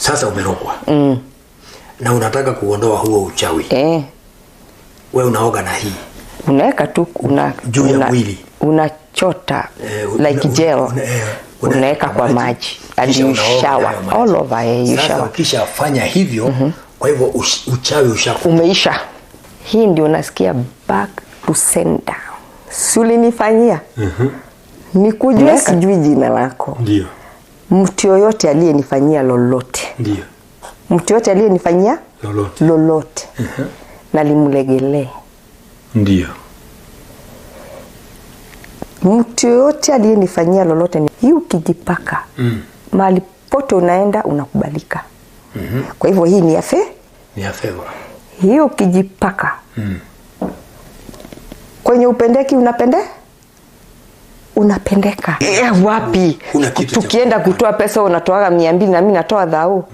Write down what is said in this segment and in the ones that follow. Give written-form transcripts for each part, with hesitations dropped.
Sasa umerogwa na unataka kuondoa huo uchawi, we unaoga na hii Unaweka tu una, Juu ya mwili. Unachota like gel, unaweka kwa maji and Kisha you unaoga shower nayo maji. all over, you Sasa shower. ukishafanya hivyo, kwa hivyo uchawi ushaku Umeisha. Hii ndio unasikia back to sender. Si ulinifanyia? Nikujue sijui jina lako. Ndio, Mtu yoyote aliyenifanyia lolote, ndio mtu yoyote aliyenifanyia lolote, lolote, nalimlegelee. Ndio. Mtu yoyote aliyenifanyia lolote, hii ukijipaka mahali pote unaenda unakubalika. Kwa hivyo hii ni ya Ni ya favor. Hii ukijipaka kwenye upendeki unapendeka. Wapi? Huna kitu cha Tukienda kutoa pesa unatoaga 200 na mimi natoa dhao.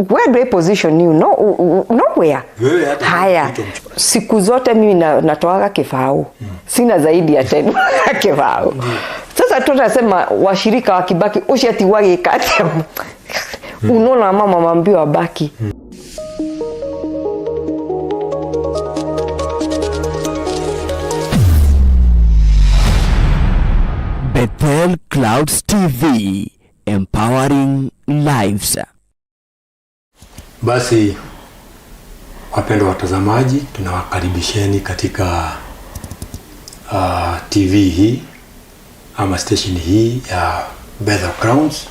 Where do I position you? No, nowhere. Wewe hata Haya, kitu mch- siku zote mimi natoaga kifao. Sina zaidi ya 10 kifao. Sasa tunasema washirika wakibaki ushati wage kati. Unaona mama mamwambia wabaki. Bethel Clouds TV, empowering lives. Basi wapendwa watazamaji, tunawakaribisheni katika TV hii ama station hii ya Bethel Crowns,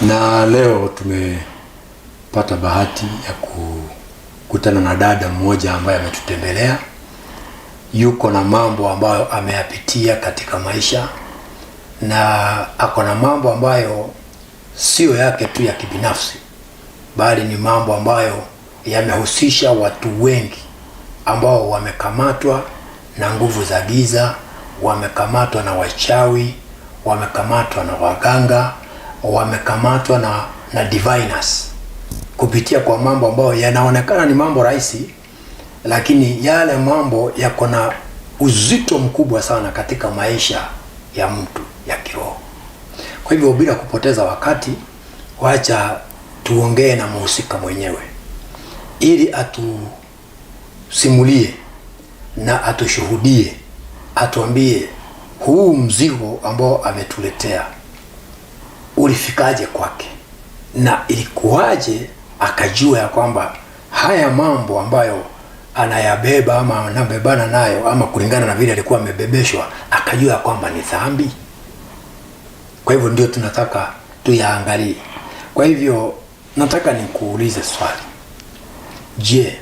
na leo tumepata bahati ya kukutana na dada mmoja ambaye ametutembelea. Yuko na mambo ambayo ameyapitia katika maisha na ako na mambo ambayo sio yake tu ya kibinafsi, bali ni mambo ambayo yamehusisha watu wengi ambao wamekamatwa na nguvu za giza, wamekamatwa na wachawi, wamekamatwa na waganga, wamekamatwa na diviners, kupitia kwa mambo ambayo yanaonekana ni mambo rahisi, lakini yale mambo yako na uzito mkubwa sana katika maisha ya mtu ya kiroho. Kwa hivyo bila kupoteza wakati, wacha tuongee na mhusika mwenyewe ili atusimulie na atushuhudie, atuambie huu mzigo ambao ametuletea ulifikaje kwake na ilikuwaje akajua ya kwamba haya mambo ambayo anayabeba ama anabebana nayo ama kulingana na vile alikuwa amebebeshwa, akajua ya kwamba ni dhambi. Kwa hivyo ndio tunataka tuyaangalie. Kwa hivyo nataka nikuulize swali. Je,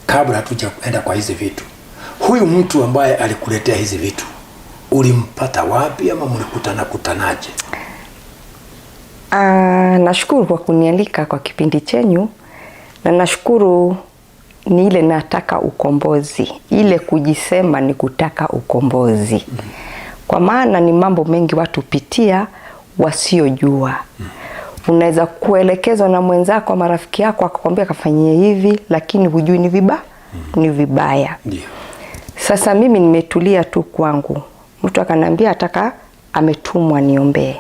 kabla hatujaenda kwa hizi vitu, huyu mtu ambaye alikuletea hizi vitu ulimpata wapi ama mlikutana kutanaje? Nashukuru kwa kunialika kwa kipindi chenyu, na nashukuru ni ile nataka ukombozi. Ile kujisema ni kutaka ukombozi. Kwa maana ni mambo mengi watu pitia wasiojua. Unaweza kuelekezwa na mwenzako ama rafiki yako akakwambia kafanyie hivi, lakini hujui ni ni vibaya. Ndio. Sasa mimi nimetulia tu kwangu. Mtu akaniambia ataka ametumwa niombee.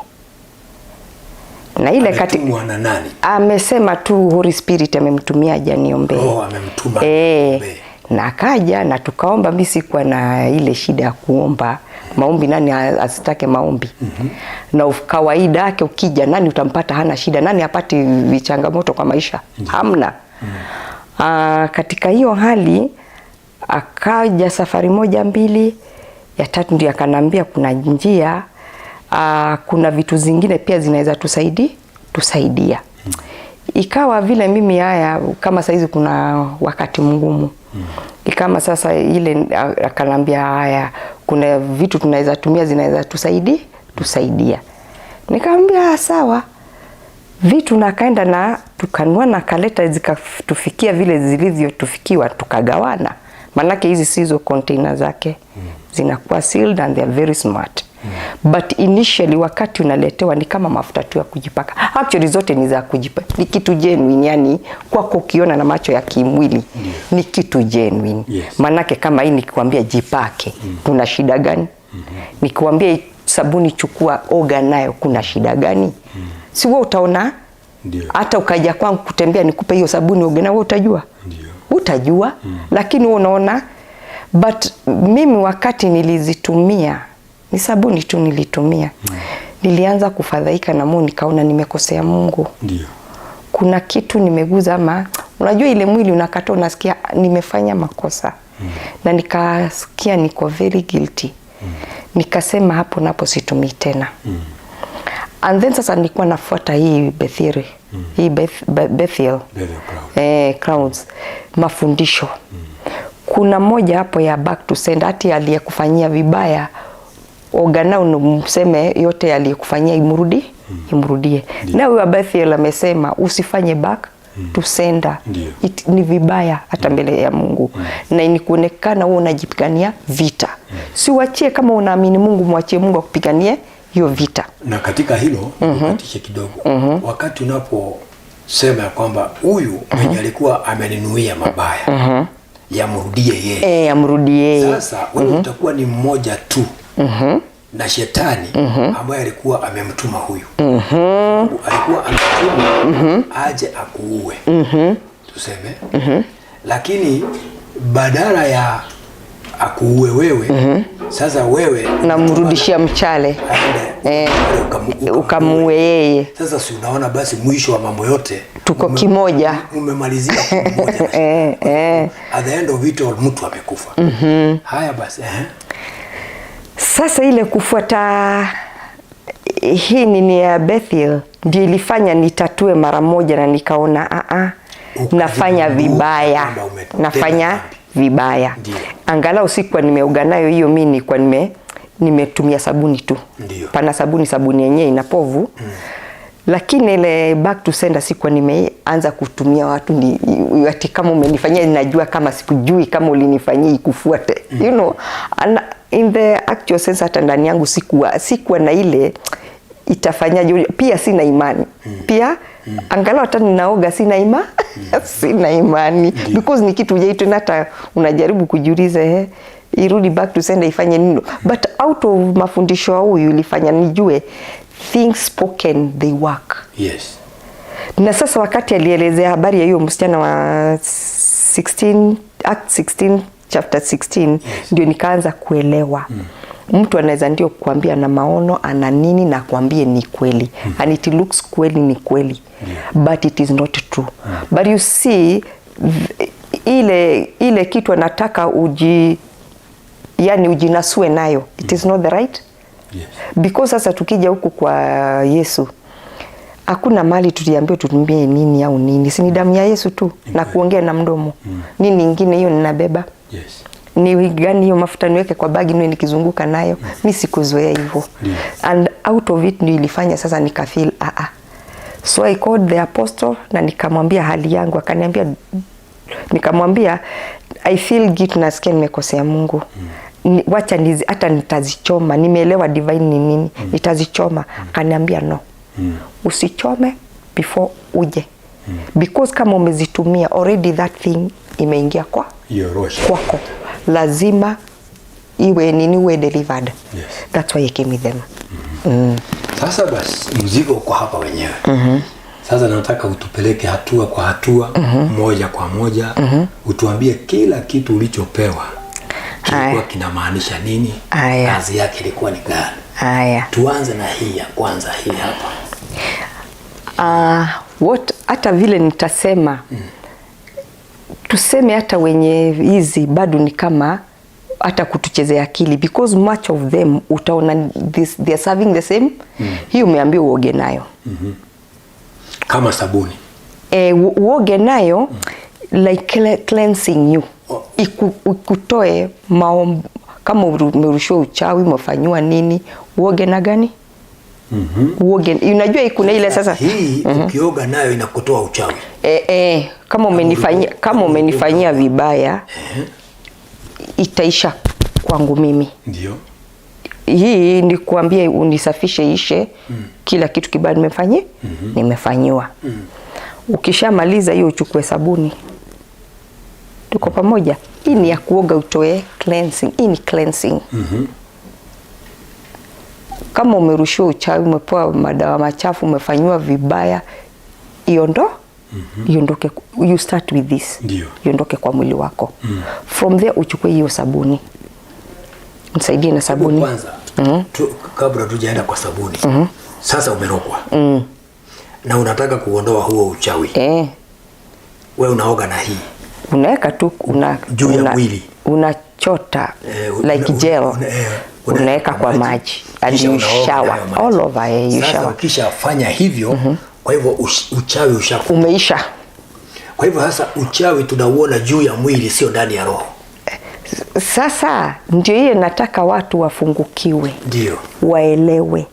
Na ile kati Ametumwa na nani? Amesema tu Holy Spirit amemtumia aje aniombee. Oh, amemtuma aniombee. Na akaja na tukaomba. Mimi sikuwa na ile shida ya kuomba maombi, nani asitake maombi? Na kawaida yake ukija nani utampata hana shida, nani hapati vichangamoto kwa maisha? Hamna. Katika hiyo hali akaja safari moja mbili, ya tatu ndio akanambia kuna njia, kuna vitu zingine pia zinaweza tusaidia. Ikawa vile mimi haya kama saizi kuna wakati mgumu. Kama sasa ile akanambia haya kuna vitu tunaweza tumia zinaweza tusaidia. Nikamwambia sawa. Vitu na kaenda na tukanua na kaleta zikatufikia vile zilivyotufikiwa tukagawana. Manake hizi sizo container zake. Zinakuwa sealed and they are very smart. But initially wakati unaletewa ni kama mafuta tu ya kujipaka. Actually zote ni za kujipaka. Ni kitu genuine, yani kwako ukiona na macho ya kimwili ni kitu genuine. Manake kama hii nikikwambia jipake, kuna shida gani? Nikikwambia sabuni chukua oga nayo, kuna shida gani? Si wewe utaona Ndio. Hata ukaja kwangu kutembea nikupe hiyo sabuni uoge nayo, wewe utajua? Ndio. Utajua. Lakini wewe unaona. But mimi wakati nilizitumia, ni sabuni tu nilitumia, nilianza kufadhaika na Mungu, nikaona nimekosea Mungu. Ndio. Kuna kitu nimeguza, ama unajua ile mwili unakata, unasikia nimefanya makosa. Na nikasikia niko very guilty. Nikasema hapo napo situmii tena. And then sasa nilikuwa nafuata hii Bethel, hii Bethel. Bethel Crowd. Crowds mafundisho. Kuna moja hapo ya back to sender, hati aliyekufanyia vibaya oga nao mseme yote aliyekufanyia imrudie. Na huyo Bethel amesema usifanye back to sender. Ni vibaya hata mbele ya Mungu. Na ni kuonekana wewe unajipigania vita. Si uachie, kama unaamini Mungu, mwachie Mungu akupiganie hiyo vita. Na katika hilo nikukatishe kidogo. Wakati unaposema ya kwamba huyu mwenye alikuwa ameninuia mabaya yamrudie yeye. Amrudie yeye. Sasa wewe utakuwa ni mmoja tu na shetani ambaye alikuwa amemtuma huyu. Alikuwa amemtuma aje akuue. Tuseme. Lakini badala ya akuue wewe, sasa wewe namrudishia mchale. Aende, Ukamuue yeye. Sasa si unaona basi mwisho wa mambo yote tuko kimoja. Umemalizia kimoja. At the end of it all mtu amekufa. Haya basi. Sasa ile kufuata hii nini ya Bethel ndio ilifanya nitatue mara moja, na nikaona Ukajigundua nafanya vibaya, kwamba umetenda nafanya dhambi. vibaya. Angalau sikuwa nimeoga nayo hiyo, mimi nilikuwa nimetumia sabuni tu. Pana sabuni, sabuni yenyewe ina povu. Lakini ile back to sender sikuwa nimeanza kutumia watu ni, ati kama umenifanyia ninajua, kama sikujui kama ulinifanyia ikufuate. And in the actual sense hata ndani yangu sikuwa na ile itafanyaje, pia sina imani. Pia angalau hata ninaoga sina sina imani. Because ni kitu hujaitwa, hata unajaribu kujiuliza, irudi back to sender ifanye nini? But out of mafundisho ya huyu ilifanya nijue things spoken they work. Na sasa wakati alielezea habari ya hiyo msichana wa 16, Act 16 chapter 16, ndio nikaanza kuelewa. Mtu anaweza ndio kuambia na maono ana nini na kuambie ni kweli. And it looks kweli ni kweli. But it is not true. But you see ile kitu anataka ujinasue nayo. It is not the right. Because sasa tukija huku kwa Yesu, hakuna mali tuliambiwa tutumie nini au nini. Si ni damu ya Yesu tu na kuongea na mdomo. Nini nyingine hiyo ninabeba? Ni gani hiyo mafuta niweke kwa bagi niwe nikizunguka nayo? Mi sikuzoea hivyo. And out of it ndio ilifanya sasa nikafeel. So I called the apostle na nikamwambia hali yangu, akaniambia, nikamwambia I feel guilt, nasikia nimekosea Mungu. Wacha nizi, hata nitazichoma, nimeelewa divine ni nini, nitazichoma. Akaniambia no. Usichome before uje. Because kama umezitumia already that thing imeingia Hiyo roho. kwako. Lazima iwe nini, uwe delivered. That's why I came with them. Sasa basi mzigo uko hapa wenyewe. Sasa nataka utupeleke hatua kwa hatua, moja kwa moja, utuambie kila kitu ulichopewa kilikuwa kinamaanisha nini, kazi yake ilikuwa ni gani. Tuanze na hii ya kwanza, hii hapa. What, hata vile nitasema, tuseme hata wenye hizi bado ni kama hata kutuchezea akili, because much of them utaona this, they are serving the same. Hii umeambiwa uoge nayo. Kama sabuni. Uoge nayo like cleansing you. Ikutoe kama umerushiwa uchawi, umefanyiwa nini, uoge na gani? Uoge, unajua kuna ile sasa hii ukioga nayo inakutoa uchawi. Kama umenifanyia vibaya, itaisha kwangu mimi. Hii ni kuambia unisafishe ishe, kila kitu kibaya nimefanyiwa. Ukishamaliza hiyo uchukue sabuni. Tuko pamoja. Hii ni ya kuoga utoe cleansing. Hii ni cleansing. Kama umerushiwa uchawi, umepewa madawa machafu, umefanyiwa vibaya, Iondoke. You start with this. Iondoke kwa mwili wako. From there uchukue hiyo sabuni, nisaidie na sabuni. Kwanza kabla tujaenda kwa sabuni, sasa umerogwa na unataka kuondoa huo uchawi, we unaoga na hii? Unaweka tu Juu ya mwili. Unachota like gel, unaweka kwa maji and Kisha you unaoga shower nayo maji. all over, you Sasa shower. ukishafanya hivyo, kwa hivyo uchawi ushaku Umeisha. Kwa hivyo sasa uchawi tunauona juu ya mwili, sio ndani ya roho. Sasa ndio hiyo nataka watu wafungukiwe, waelewe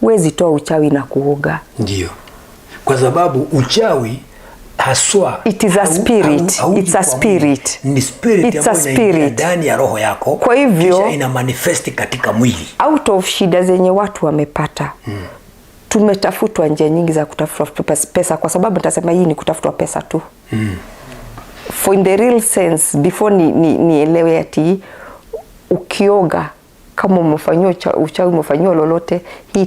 wezi toa uchawi na kuoga. Ndio, kwa sababu uchawi haswa It is a spirit. hauji It's a kwa mwili. spirit. Ni spirit It's a ambayo inaingia spirit. ndani ya roho yako, Kwa hivyo- kisha ina manifest katika mwili. Out of shida zenye watu wamepata, tumetafutwa njia nyingi za kutafuta pesa, kwa sababu nitasema hii ni kutafutwa pesa tu. For in the real sense, before nielewe ati ukioga kama umefanyiwa uchawi, umefanyiwa lolote, hii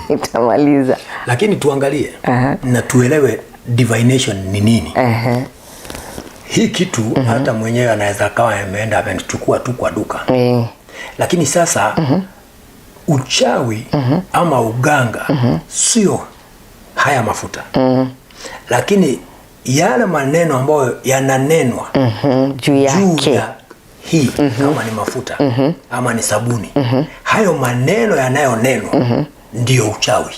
itamaliza. Lakini tuangalie na tuelewe divination ni nini. Hii kitu hata mwenyewe anaweza akawa ameenda amechukua tu kwa duka, lakini sasa uchawi ama uganga sio haya mafuta, lakini yale maneno ambayo yananenwa Juu juu yake. ya hii, kama ni mafuta ama ni sabuni, hayo maneno yanayonenwa ndiyo uchawi,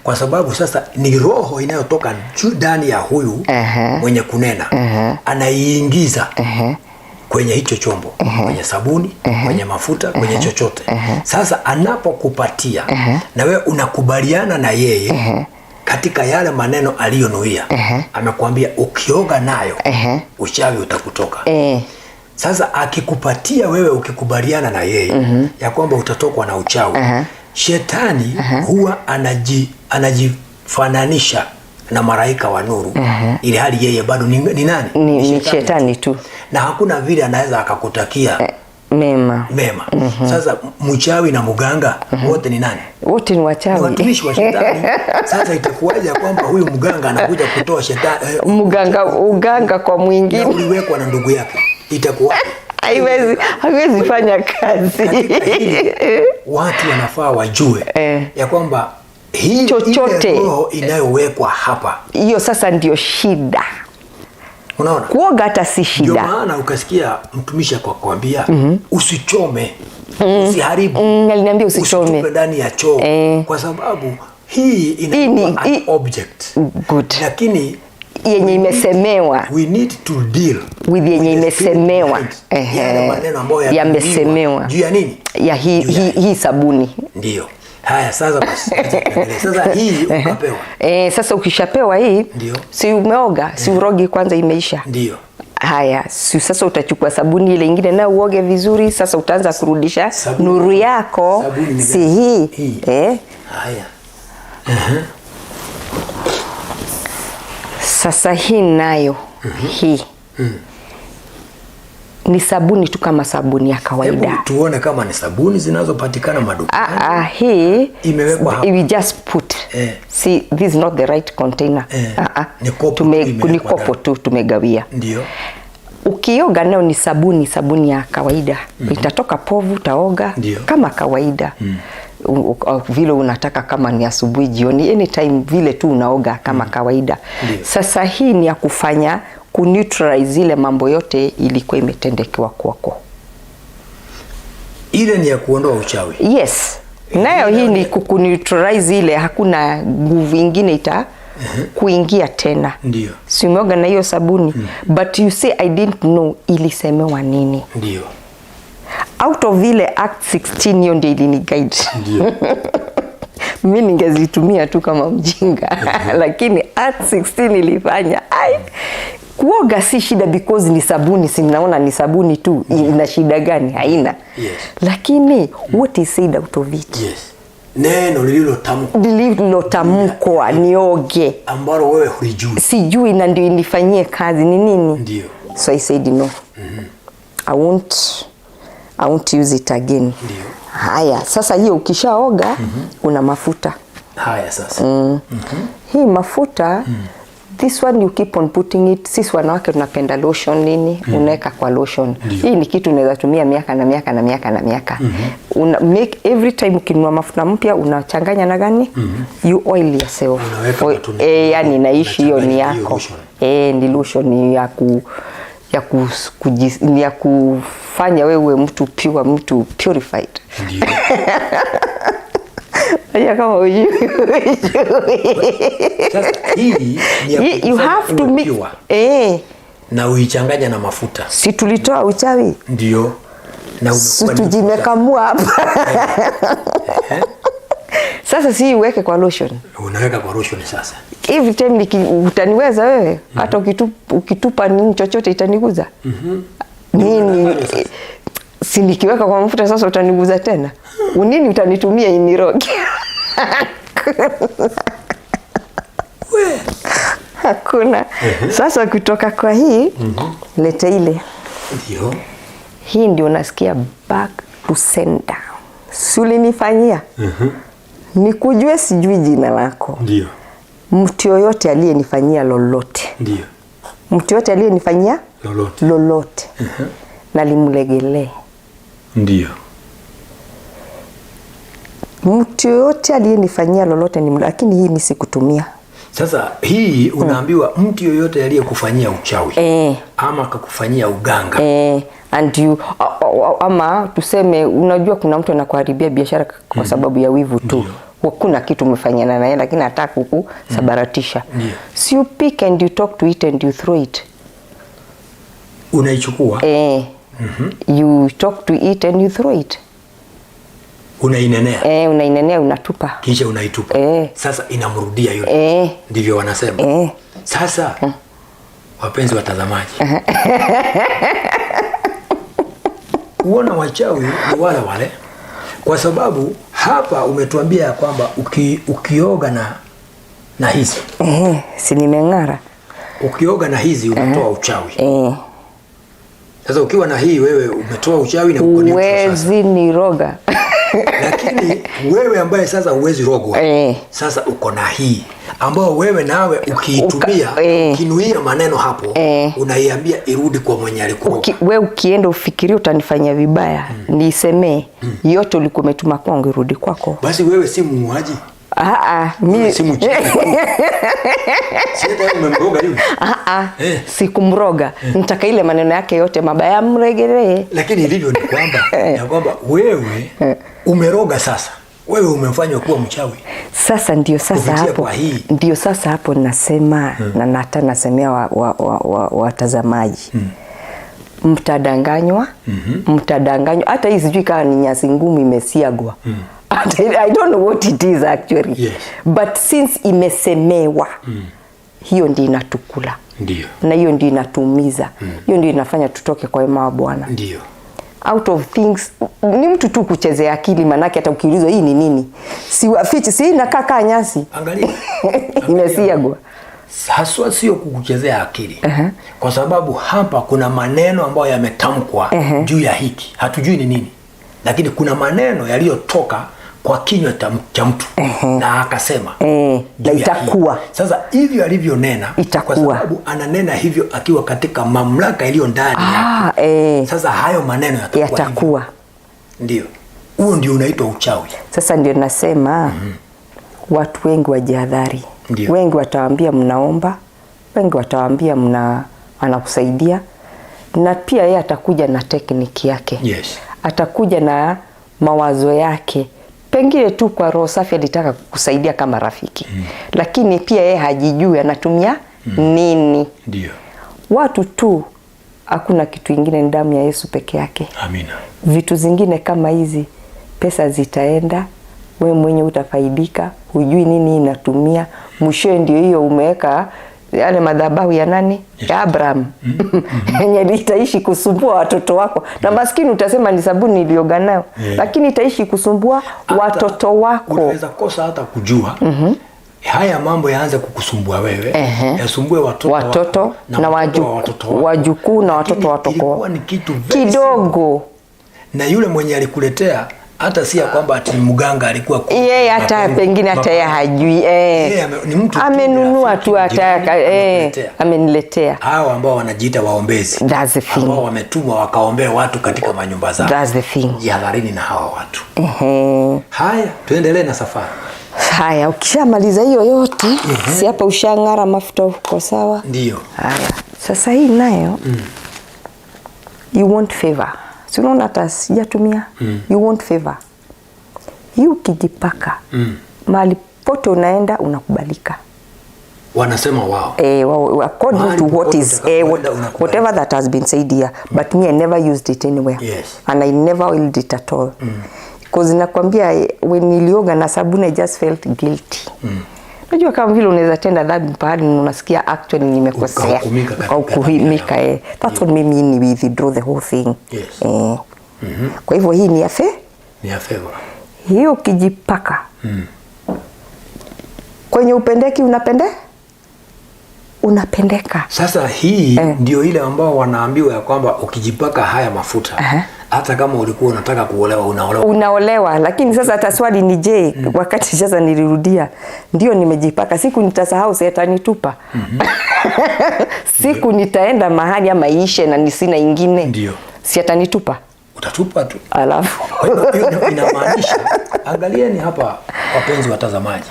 kwa sababu sasa ni roho inayotoka juu ndani ya huyu mwenye kunena, anaiingiza kwenye hicho chombo, kwenye sabuni, kwenye mafuta, kwenye chochote. Sasa anapokupatia na wewe unakubaliana na yeye katika yale maneno aliyonuia, amekwambia ukioga nayo uchawi utakutoka. Sasa akikupatia wewe, ukikubaliana na yeye ya kwamba utatokwa na uchawi, shetani huwa anajifananisha na malaika wa nuru, ili hali yeye bado ni nani? Ni shetani tu. Na hakuna vile anaweza akakutakia Mema. mema. Sasa mchawi na mganga wote ni nani? Wote ni Ni wachawi. watumishi wa shetani. Sasa itakuwaje ya kwamba huyu mganga anakuja kutoa shetani Mganga, uganga kwa na mwingine uliwekwa na ndugu yake, itakuwaje? Haiwezi fanya kazi. Katika hili watu wanafaa wajue ya kwamba hii Chochote. ile roho inayowekwa hapa, Hiyo sasa ndio shida. Unaona? Kuoga hata si Ndio shida. maana ukasikia mtumishi akakwambia usichome, usiharibu, Aliniambia usichome. usitupe ndani ya choo, kwa sababu hii inakuwa an object, Good. lakini Yenye imesemewa. we need to deal With yenye with the spirit imesemewa. behind. Yale maneno ambayo Yamesemewa. juu ya nini? Ya hii, Juu ya hii sabuni. Ndio. Haya, sasa basi acha tuendelee. Sasa hii ukapewa. Sasa ukishapewa hii, si umeoga, si urogi kwanza imeisha. Haya, si sasa utachukua sabuni ile ingine na uoge vizuri, sasa utaanza kurudisha Sabuni. nuru yako. Sabuni ni Si gani? hii. Hii. Haya. Sasa hii nayo hii ni sabuni tu kama sabuni ya kawaida. Hebu tuone kama ni sabuni zinazopatikana madukani. Hii Imewekwa hapa. We just put. See, this is not the right container. Ni kopo tu imewekwa Ni kopo ndani. tu tumegawia. Ukioga nayo ni sabuni, sabuni ya kawaida. Itatoka povu, utaoga kama kawaida. Vile unataka, kama ni asubuhi, jioni, anytime vile tu unaoga kama kawaida. Sasa hii ni ya kufanya ku neutralize ile mambo yote ilikuwa imetendekewa kwako. Ile ni ya kuondoa uchawi. Yes. Nayo hii ni kukuneutralize ile, hakuna nguvu ingine ita kuingia tena. Si umeoga na hiyo sabuni. But you say I didn't know ilisemewa nini. Out of ile Act 16, hiyo ndio ilini guide. Mi ningezitumia tu kama mjinga. Lakini Act 16 ilifanya. Ai, kuoga si shida because ni sabuni, si naona ni sabuni tu. Ina shida gani? Haina. Lakini what is said out of it? Neno lililotamkwa. Lililotamkwa nioge. Ambalo wewe hulijui. Sijui na ndio inifanyie kazi ni nini? So I said no. I won't use it again. Haya, sasa hiyo ukishaoga una mafuta. Haya sasa. Hii mafuta, this one you keep on putting it. Sisi wanawake tunapenda lotion nini, unaweka kwa lotion. Hii ni kitu unaweza tumia miaka na miaka na miaka na miaka. Una make every time ukinunua mafuta mpya unachanganya na gani? You oil yourself. Unaweka matone. Yani naishi hiyo ni Unachanganya hiyo yako. Lotion. Ni lotion ya ku ya ku, kuji, ni ya kufanya wewe mtu pure, mtu purified. Unajua kama hujui. Sasa hii ni ya You kukufanya have to uwe mix. pure. Na uichanganya na mafuta. Si tulitoa uchawi? Ndio. Na Si umekuwa ni tujimekamua hapa. Sasa si uweke kwa lotion. Unaweka kwa lotion sasa. Every time utaniweza wewe, hata ukitupa nini chochote itaniguza. Nini? Unataka sasa? Si nikiweka kwa mafuta sasa utaniguza tena? Unini utanitumia iniroge? We. Hakuna. Sasa kutoka kwa hii, lete ile. Ndio. Hii ndio unasikia back to sender. Si ulinifanyia? Nikujue sijui jina lako. Ndio. Mtu yoyote aliyenifanyia lolote. Ndio. Mtu yoyote aliyenifanyia Lolote. lolote. Nalimlegelee. Ndio. Mtu yoyote aliyenifanyia lolote ni, lakini hii mimi sikutumia. Sasa hii unaambiwa mtu yoyote aliyekufanyia uchawi ama akakufanyia uganga. And you, ama tuseme unajua kuna mtu anakuharibia biashara kwa sababu ya wivu tu. Hakuna kitu umefanyana naye lakini anataka kukusabaratisha. So you pick and you talk to it and you throw it. Unaichukua. You talk to it and you throw it. Unainenea. Unainenea, unatupa. Kisha unaitupa. Sasa inamrudia yule. Ndivyo wanasema. Sasa wapenzi watazamaji, uona wachawi ni wale wale, kwa sababu hapa umetuambia ya kwamba ukioga na hizi. Si nimeng'ara. Ukioga na hizi unatoa uchawi. Sasa ukiwa na hii wewe umetoa uchawi na uko neutral sasa. Huwezi niroga. Lakini wewe ambaye sasa huwezi rogwa, sasa uko na hii ambao wewe nawe ukiitumia, ukinuia maneno hapo, unaiambia irudi kwa mwenye alikuroga. We ukienda ufikirie utanifanyia vibaya, nisemee yote ulikuwa umetuma kwangu irudi kwako. Basi wewe si muuaji. Mi Si mchawi. Si hata wewe umemroga yule. Sikumroga. Nitaka ile maneno yake yote mabaya mregelee. Lakini ilivyo ni kwamba ya kwamba wewe umeroga sasa. Wewe umefanywa kuwa mchawi. Sasa ndio sasa Kupitia hapo. kwa hii. Ndio sasa hapo nasema na hata nasemea watazamaji. Mtadanganywa, mtadanganywa. Hata hii sijui kama ni nyasi ngumu imesiagwa. I don't know what it is actually. But since imesemewa, hiyo ndio inatukula. Na hiyo ndio inatuumiza. Hiyo ndio inafanya tutoke kwa wema wa Bwana. Out of things, ni mtu tu kuchezea akili, manake hata ukiulizwa hii ni nini, si wafichi, si inakaa kaa nyasi. Angalia. Imesiagwa. Haswa sio kukuchezea akili. Kwa sababu hapa kuna maneno ambayo yametamkwa juu ya hiki. Hatujui ni nini. Lakini kuna maneno yaliyotoka kwa kinywa cha mtu na akasema juu Na ya hii. itakuwa. Sasa hivyo alivyonena, kwa Itakuwa. sababu ananena hivyo akiwa katika mamlaka iliyo ndani yake. Sasa hayo maneno yatakuwa hivyo. Yatakuwa. Ndio. Huo ndio unaitwa uchawi. Sasa ndio nasema watu wengi wajihadhari. Wengi watawaambia mnaomba, wengi watawaambia anakusaidia, na pia yeye atakuja na tekniki yake. Atakuja na mawazo yake. Pengine tu kwa roho safi alitaka kukusaidia kama rafiki. Lakini pia yeye hajijui anatumia nini. Watu tu, hakuna kitu ingine, ni damu ya Yesu peke yake. Amina. Vitu zingine kama hizi, pesa zitaenda, we mwenye utafaidika, hujui nini inatumia. Mwishowe ndio hiyo umeweka yale madhabahu ya nani? Ya Abraham. Yenye itaishi kusumbua watoto wako. Na maskini utasema ni sabuni nilioga nayo. Lakini itaishi kusumbua Hata watoto wako. Unaweza kosa hata kujua. Haya mambo yaanze kukusumbua wewe, yasumbue watoto wako Watoto na na watoto wa watoto wako. wajukuu na watoto Lakini watoto. ilikuwa ni kitu very Kidogo. simple. Na yule mwenye alikuletea Hata si ya kwamba ati mganga alikuwa Yeye hata pengine hata yeye hajui, eh. Yeye ni mtu tu, Amenunua rafiki, tu hata jirani, eh, amekuletea. ameniletea. Hawa ambao wanajiita waombezi, That's the thing. ambao wametumwa wakaombee watu katika manyumba zao. That's the thing. Jihadharini na hawa watu. Ehe. Haya, tuendelee na safari. Haya, ukishamaliza hiyo yote, si hapa ushang'ara, mafuta uko sawa. Ndio. Haya, sasa hii nayo you want favor. Si unaona hata sijatumia. You want favor. Hii ukijipaka mahali pote unaenda unakubalika. Wanasema wao. Eh, well, according Mahali to what popote is eh, utakapoenda unakubalika. whatever that has been said here, but me, I never used it anywhere. And I never oiled it at all because nakwambia, when nilioga na sabuni, I just felt guilty. Unajua kama vile unaweza tenda dhambi pahali na unasikia actually nimekosea. Ukahukumika katika Ukahukumika, dhambi. eh. That's what made me withdraw the whole thing. Eh. Kwa hivyo hii ni ya Ni ya favor. Hiyo ukijipaka kwenye upendeki unapendeka. Sasa hii ndio ile ambao wanaambiwa ya kwamba ukijipaka haya mafuta, hata kama ulikuwa unataka kuolewa, unaolewa. Unaolewa. Lakini sasa hata swali ni je, wakati sasa nilirudia, ndio nimejipaka, siku nitasahau, si atanitupa? Siku nitaenda mahali ama iishe na nisina ingine, si atanitupa? Utatupa tu. Alafu Kwa hivyo hiyo inamaanisha, angalieni hapa wapenzi watazamaji,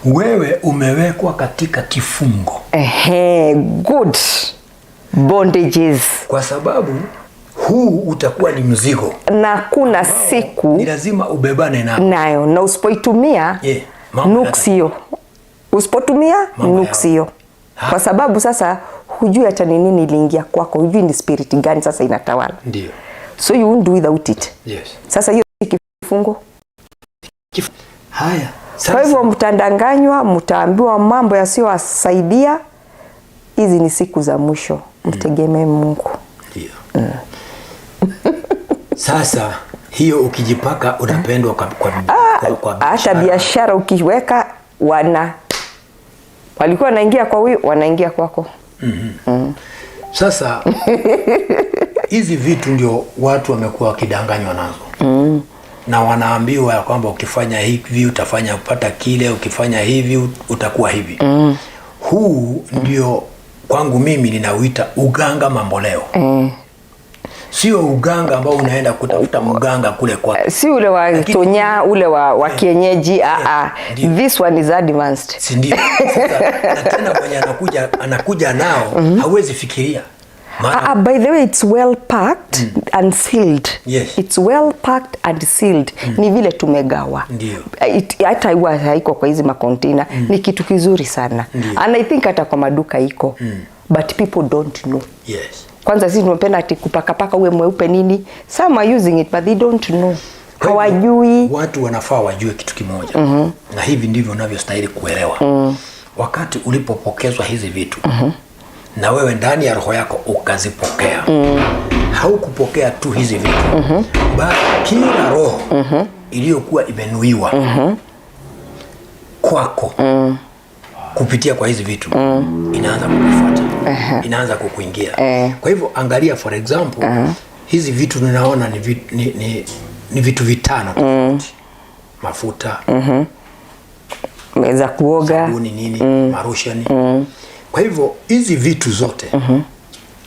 wewe umewekwa katika kifungo. Ehe, good bondages. Kwa sababu huu utakuwa ni mzigo, Na kuna siku ni lazima ubebane nao. Nayo, na usipoitumia, Yeah, mambo nuksi hiyo, usipotumia, Mambo nuksi hiyo, kwa sababu sasa hujui hata ni nini iliingia kwako, hujui ni spirit gani sasa inatawala. So you won't do without it. Sasa hiyo si kifungo? Haya, sasa Kwa hivyo mtadanganywa, mtaambiwa mambo yasiyowasaidia. Hizi ni siku za mwisho, mtegemee Mungu. Ndio. Sasa hiyo ukijipaka unapendwa kwa Hata biashara. biashara ukiweka, wana walikuwa wanaingia kwa huyu, wanaingia kwako. Sasa hizi vitu ndio watu wamekuwa wakidanganywa nazo na wanaambiwa ya kwamba ukifanya hivi utafanya kupata kile, ukifanya hivi utakuwa hivi. Huu ndio kwangu mimi ninauita uganga mamboleo. Sio uganga ambao unaenda kutafuta mganga kule kwa Si ule wa tonya, ule wa kienyeji, ah, ah. Ndio. This one is advanced. Si ndio? Sasa, na tena mwenye anakuja nao hawezi fikiria. Maana Ah, ah, by the way, it's well packed and sealed. It's well packed and sealed. Ni vile tumegawa. Hata huwa haiko kwa hizi makontena. Ni kitu kizuri sana. And I think hata kwa maduka iko. But people don't know. Kwanza sisi tunapenda ati kupakapaka uwe mweupe nini. Some are using it but they don't know. Kwa hivyo, Hawajui. watu wanafaa wajue kitu kimoja na hivi ndivyo unavyostahili kuelewa. Wakati ulipopokezwa hizi vitu na wewe ndani ya roho yako ukazipokea, haukupokea tu hizi vitu, bali kila roho iliyokuwa imenuiwa kwako kupitia kwa hizi vitu inaanza kukufuata, inaanza kukuingia. Kwa hivyo angalia, for example, hizi vitu ninaona ni vitu vitano tofauti: mafuta, Za kuoga. Sabuni, nini, marushani. Kwa hivyo hizi vitu zote,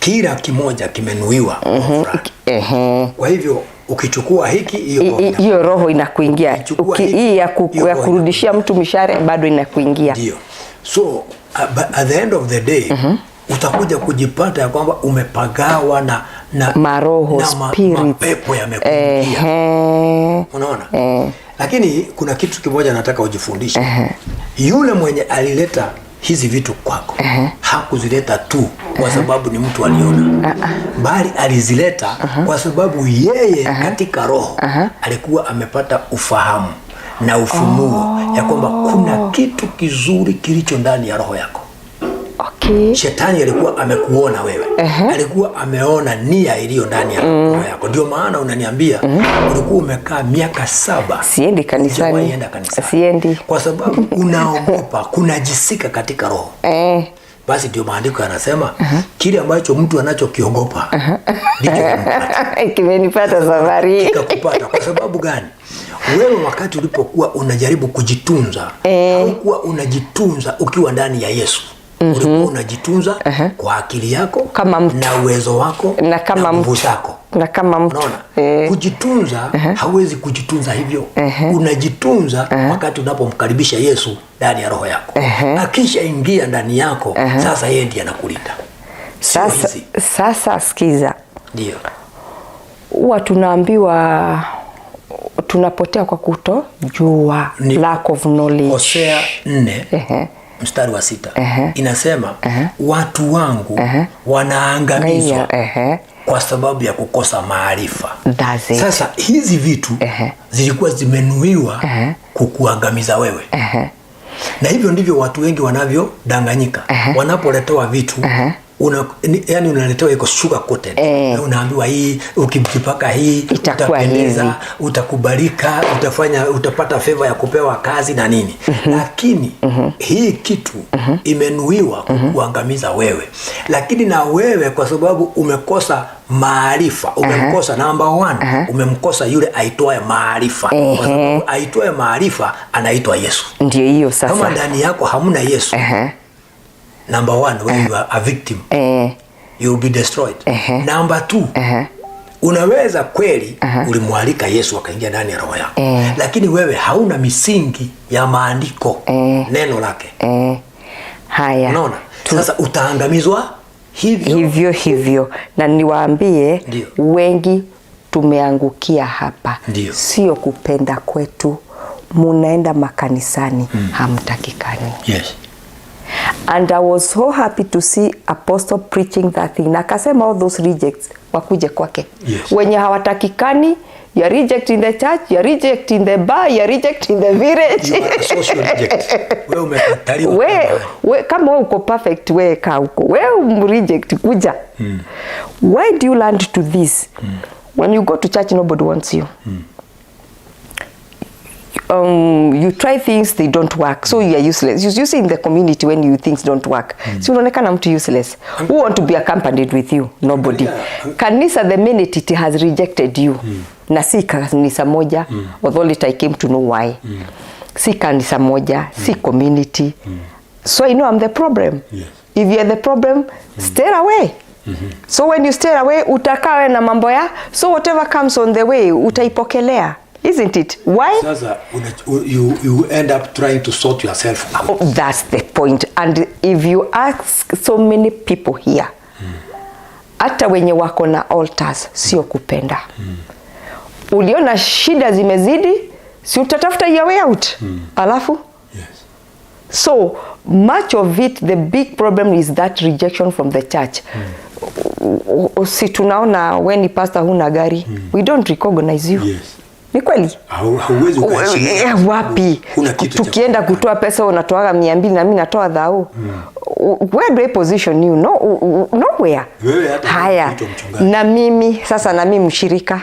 kila kimoja kimenuiwa kwa fulani. Kwa hivyo ukichukua hiki, hiyo roho Hiyo roho inakuingia. Ukichukua hiki, Hii hiyo ya roho kurudishia mtu mishare bado inakuingia. Ndio. So but at the end of the day utakuja kujipata ya kwamba umepagawa na Maroho, na spirits. mapepo yamekuingia. Unaona? Lakini kuna kitu kimoja nataka ujifundishe. Yule mwenye alileta hizi vitu kwako hakuzileta tu kwa sababu ni mtu aliona, bali alizileta kwa sababu yeye katika roho alikuwa amepata ufahamu na ufunuo ya kwamba kuna kitu kizuri kilicho ndani ya roho yako. Shetani alikuwa amekuona wewe, alikuwa ameona nia iliyo ndani ya roho yako. Ndio maana unaniambia ulikuwa umekaa miaka 7 Siendi kanisani. hujawahi enda kanisani. Siendi. Kwa sababu unaogopa kunajisika katika roho. Basi ndio maandiko yanasema kile ambacho mtu anachokiogopa ndicho kinampata. Kimenipata safari hii. Kikakupata kwa sababu gani? Wewe wakati ulipokuwa unajaribu kujitunza, haukuwa unajitunza ukiwa ndani ya Yesu. Ulikuwa unajitunza kwa akili yako Kama mtu. Na uwezo wako Na kama nguvu mtu. zako. Na kama mtu. Unaona? Kujitunza hauwezi kujitunza hivyo. Unajitunza wakati unapomkaribisha Yesu ndani ya roho yako. Akishaingia ndani yako, sasa yeye ndiye anakulinda. Sio Sasa, hizi. sasa sikiza, Ndio. Huwa tunaambiwa tunapotea kwa kutojua, lack of knowledge. Hosea 4 mstari wa 6 inasema, watu wangu wanaangamizwa kwa sababu ya kukosa maarifa. That's it. Sasa hizi vitu zilikuwa zimenuiwa kukuangamiza wewe. Na hivyo ndivyo watu wengi wanavyodanganyika. Wanapoletewa vitu, yani unaletewa iko sugar coated. Na unaambiwa hii ukijipaka hii Itakuwa utapendeza, hivi. utakubalika, utapata favor ya kupewa kazi na nini. Lakini hii kitu imenuiwa kukuangamiza wewe. Lakini na wewe kwa sababu umekosa maarifa, umemkosa number 1, umemkosa yule aitwaye maarifa. Kwa sababu aitwaye maarifa anaitwa Yesu. Ndio hiyo sasa. Kama ndani yako hamna Yesu, number 1, when you are a victim, you will be destroyed. Number 2, unaweza kweli ulimwalika Yesu akaingia ndani ya roho yako, lakini wewe hauna misingi ya maandiko, neno lake. Haya. Unaona? Sasa utaangamizwa hivyo Hivyo hivyo. Na niwaambie, wengi tumeangukia hapa. Sio kupenda kwetu. Munaenda makanisani, hamtakikani. And I was so happy to see Apostle preaching that thing. Na akasema all those rejects wakuje kwake. Wenye hawatakikani, you are reject in the church, you are reject in the bar, you are reject in the village. You are a social reject. Wewe umekataliwa kama We, kama wewe uko perfect, we kaa huko. We reject kuja. Why do you land to this? When you go to church, nobody wants you. You try things, they don't work, so you are useless. You see in the community when you things don't work, si unaonekana mtu useless. Who want to be accompanied with you? Nobody. Kanisa, the minute it has rejected you, na si kanisa moja, although later I came to know why, si kanisa moja, si community. So I know I'm the problem. If you are the problem, stay away. So when you stay away, utakaa wewe na mambo ya, so whatever comes on the way utaipokelea, isn't it? Why? Sasa you end up trying to sort yourself out. Oh, that's the point. And if you ask so many people here, hata wenye wako na altars, sio kupenda. Uliona shida zimezidi, si utatafuta your way out? Alafu? So much of it, the big problem is that rejection from the church. Si tunaona when ni pastor huna gari, we don't recognize you. Ni kweli? Hauwezi ukaheshimika. Wapi? Huna kitu cha Tukienda kutoa pesa unatoaga 200 na mimi natoa thao. Where do I position you? No, nowhere. Wewe hata Haya. huitwa mchungaji. Na mimi sasa, na mimi mshirika.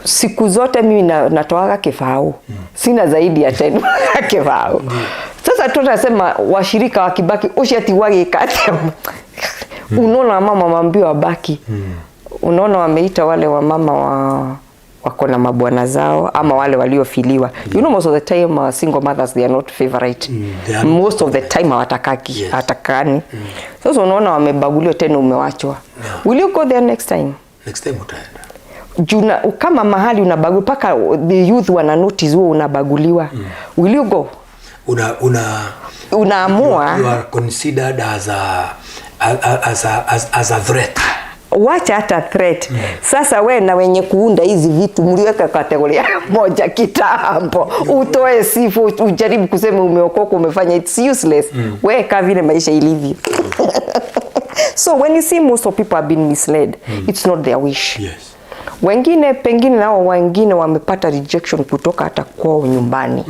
Siku zote mimi natoaga kifao. Sina zaidi ya 10 kifao. Sasa tunasema washirika wakibaki uci wagika. Unaona mama waambiwa wabaki. Unaona wameita wale wamama wa wako na mabwana zao ama wale waliofiliwa. You know, most of the time single mothers, they are not favorite. They are not. Most of the time hawatakaki, hawatakani. Sasa unaona wamebaguliwa tena, umewachwa. Will you go there next time? Next time utaenda. Juna, kama mahali unabaguliwa mpaka the youth wana notice wewe unabaguliwa. Will you go? Una Unaamua. You are considered as a threat. Wacha hata threat. Sasa we na wenye kuunda hizi vitu mliweka kategoria moja kitambo. Utoe sifa, ujaribu kusema umeokoka, umefanya, it's useless. We kaa vile maisha ilivyo. So when you see most of people have been misled, it's not their wish. Wengine pengine nao wengine wamepata rejection kutoka hata kwao nyumbani.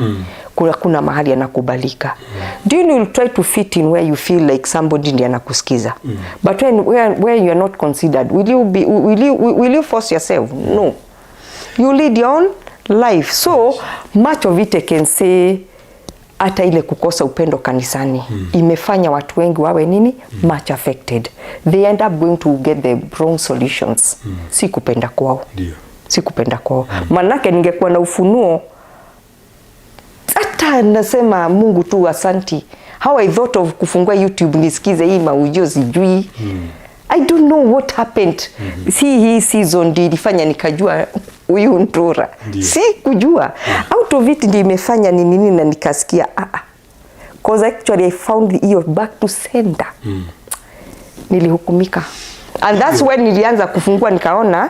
Kuna mahali anakubalika. Do you know you try to fit in where you feel like somebody ndiye anakusikiza? But where you are not considered, will you force yourself? No. You lead your own life. So much of it I can say Hata ile kukosa upendo kanisani imefanya watu wengi wawe nini, much affected. They end up going to get the wrong solutions. Si kupenda kwao. Si kupenda kwao. Manake ningekuwa na ufunuo, hata nasema Mungu tu asanti. How I thought of kufungua YouTube nisikize hii maujio, sijui. I don't know what happened. Si hii season ndio ilifanya nikajua huyu Ndura. Si kujua. Out of it ndio imefanya ni nini na nikasikia, ah, ah. 'Cause actually I found hiyo back to sender. Nilihukumika. And that's when nilianza kufungua, nikaona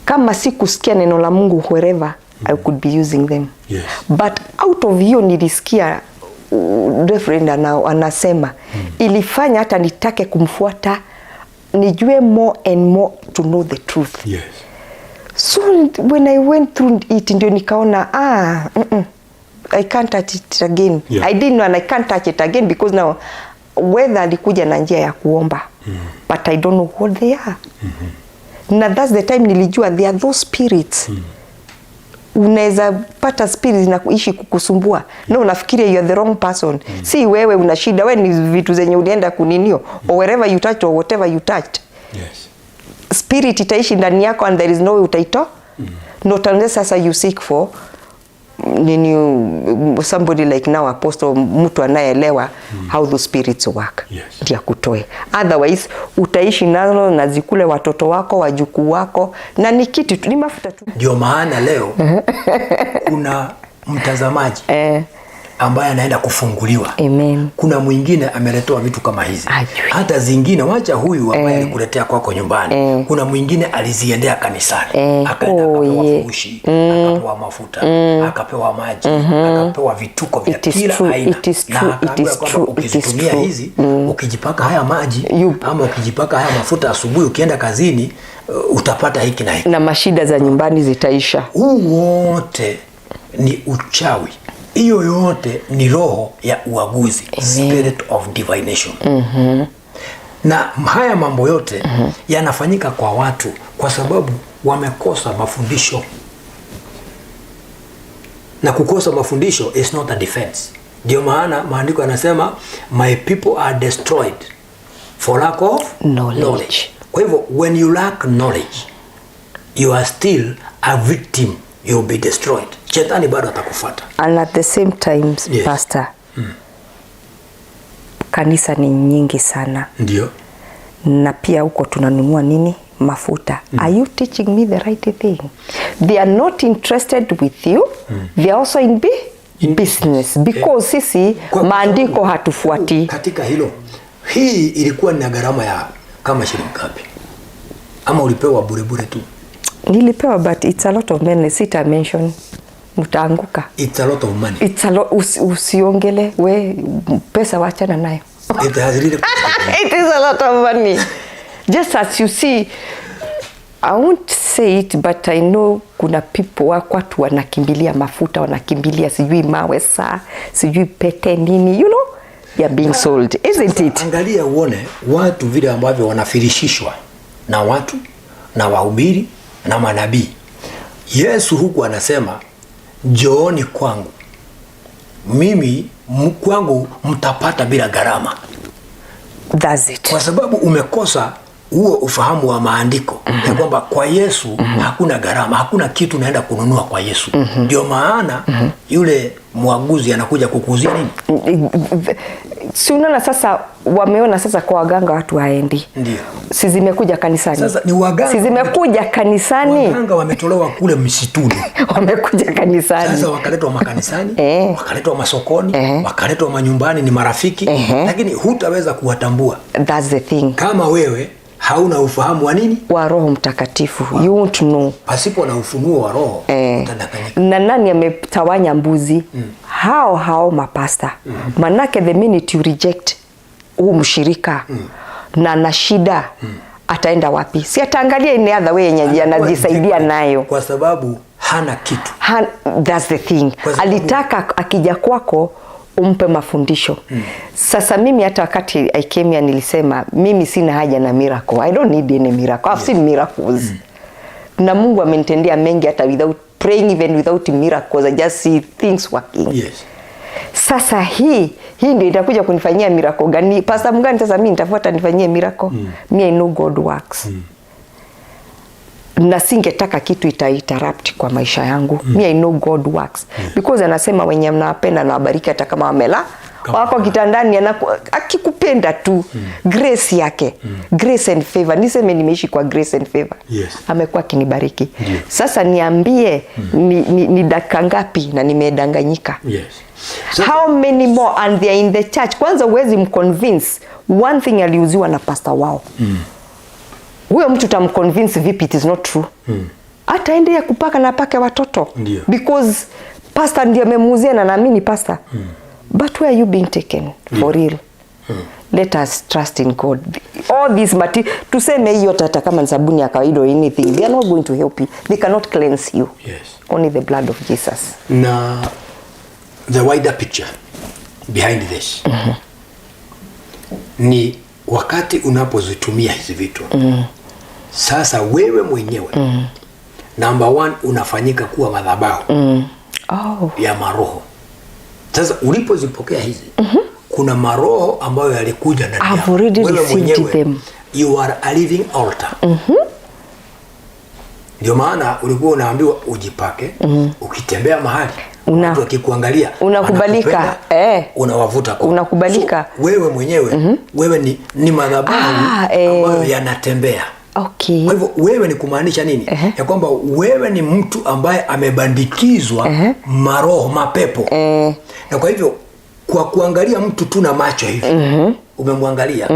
kama si kusikia neno la Mungu wherever I could be using them. But out of hiyo nilisikia reverend anasema ilifanya hata nitake kumfuata, nijue more and more to know the truth. So when I went through it ndio nikaona, ah, I can't touch it again. I didn't know and I can't touch it again because now whether alikuja na njia ya kuomba, but I don't know what they are. Na that's the time nilijua there are those spirits. Unaweza pata spirits na kuishi kukusumbua na unafikiria you are the wrong person. Si wewe una shida, wewe ni vitu zenye ulienda kuninio or wherever you touched or whatever you touched, spirit itaishi ndani yako and there is no way utaitoa, not unless sasa you seek for nini, somebody like now apostle, mtu anayeelewa how those spirits work, ndiye akutoe. Otherwise utaishi nazo na zikule watoto wako, wajukuu wako, na ni kitu tu, ni mafuta tu. Ndio maana leo kuna mtazamaji ambaye anaenda kufunguliwa. Amen. Kuna mwingine ameletewa vitu kama hizi. Ajui. Hata zingine, wacha huyu ambaye alikuletea kwako nyumbani. Kuna mwingine aliziendea kanisani, akaenda, akapewa furushi, akapewa mafuta, akapewa maji, akapewa vituko vya It is kila true, aina. it is Na true, it akaambiwa is kwamba true, it is ukizitumia true. hizi, ukijipaka haya maji ama ukijipaka haya mafuta asubuhi ukienda kazini, utapata hiki na hiki. Na mashida za nyumbani zitaisha. Huu wote ni uchawi, hiyo yote ni roho ya uaguzi, spirit of divination. Na haya mambo yote yanafanyika kwa watu kwa sababu wamekosa mafundisho, na kukosa mafundisho is not a defense. Ndio maana maandiko yanasema, "My people are destroyed for lack of knowledge." Kwa hivyo when you lack knowledge, you are still a victim, you'll be destroyed. Shetani bado atakufuata. And at the same time, pastor, kanisa ni nyingi sana, na pia huko tunanunua nini, mafuta. Are you teaching me the right thing? They are not interested with you. They are also in business because sisi maandiko hatufuati. Katika hilo, hii ilikuwa ni gharama ya kama shilingi ngapi, ama ulipewa bure bure tu? Nilipewa, but it's a lot of money. Sita mention, mtaanguka. It's a lot of money. It's a lot. Usiongele we pesa, wachana nayo. It has really It is a lot of money. Just as you see, I won't say it, but I know kuna people, watu wanakimbilia mafuta, wanakimbilia sijui mawe, saa sijui pete, nini, they are being sold, isn't it? Angalia uone watu vile ambavyo wanafirishishwa na watu na wahubiri na manabii. Yesu huku anasema, "Njooni kwangu mimi, kwangu mtapata bila gharama." That's it. Kwa sababu umekosa huo ufahamu wa maandiko ya kwamba kwa Yesu hakuna gharama, hakuna kitu unaenda kununua kwa Yesu. Ndio maana yule mwaguzi anakuja kukuuzia nini? Si unaona sasa wameona sasa kwa waganga watu waendi. Ndio. Si zimekuja kanisani? Sasa ni waganga. Si zimekuja kanisani? Waganga wametolewa kule msituni. Wamekuja kanisani. Sasa wakaletwa makanisani, wakaletwa masokoni, wakaletwa manyumbani, ni marafiki, lakini hutaweza kuwatambua That's the thing. Kama wewe hauna ufahamu wa nini, wa Roho Mtakatifu, you won't know. Pasipo na ufunuo wa Roho utadanganyika. Na nani ametawanya mbuzi? Hao hao mapasta. Manake the minute you reject huu mshirika na na shida, ataenda wapi? Si ataangalia in other way yenye Anakuwa anajisaidia rejected nayo? Kwa sababu hana kitu. That's the thing. Kwa sababu- Alitaka akija kwako umpe mafundisho. Sasa mimi hata wakati I came here nilisema mimi sina haja na miracle. I don't need any miracle. I've seen miracles. Na Mungu amenitendea mengi hata without praying even without miracles. I just see things working. Sasa hii ndio itakuja kunifanyia miracle gani? Pastor mgani sasa mimi nitafuata nifanyie miracle? Me, I know God works. Na singetaka kitu ita interrupt kwa maisha yangu. Me, I know God works. Because anasema wenye mnawapenda na wabariki hata kama wamela Kama wako kitandani, akikupenda tu, grace yake, grace and favor. Niseme nimeishi kwa grace and favor. Amekuwa akinibariki. Sasa niambie, ni dakika ngapi na nimedanganyika? So, How many more, and they are in the church? Kwanza huwezi mconvince one thing, aliuziwa na pastor wao. Huyo mtu utamconvince vipi it is not true? Ataendelea kupaka na apake watoto. Because pastor ndiye amemuuzia na naamini pastor. But where are you being taken for real? Let us trust in God. All these tuseme hiyo hata kama ni sabuni ya kawaida or anything, they are not going to help you. They cannot cleanse you. Only the blood of Jesus. Na the wider picture behind this ni wakati unapozitumia hizi vitu, sasa wewe mwenyewe, number one, unafanyika kuwa madhabahu ya maroho. Sasa ulipozipokea hizi, kuna maroho ambayo yalikuja ndani I've yako. already Wewe received mwenyewe, them. you are a living altar. Ndio maana ulikuwa unaambiwa ujipake, ukitembea mahali, watu wakikuangalia Unakubalika, wanakupenda, unawavuta kwako. Unakubalika. So, wewe mwenyewe, wewe ni madhabahu ambayo yanatembea. Kwa hivyo wewe ni kumaanisha nini? Ya kwamba wewe ni mtu ambaye amebandikizwa maroho, mapepo. Na kwa hivyo kwa kuangalia mtu tu na macho hivi, umemwangalia,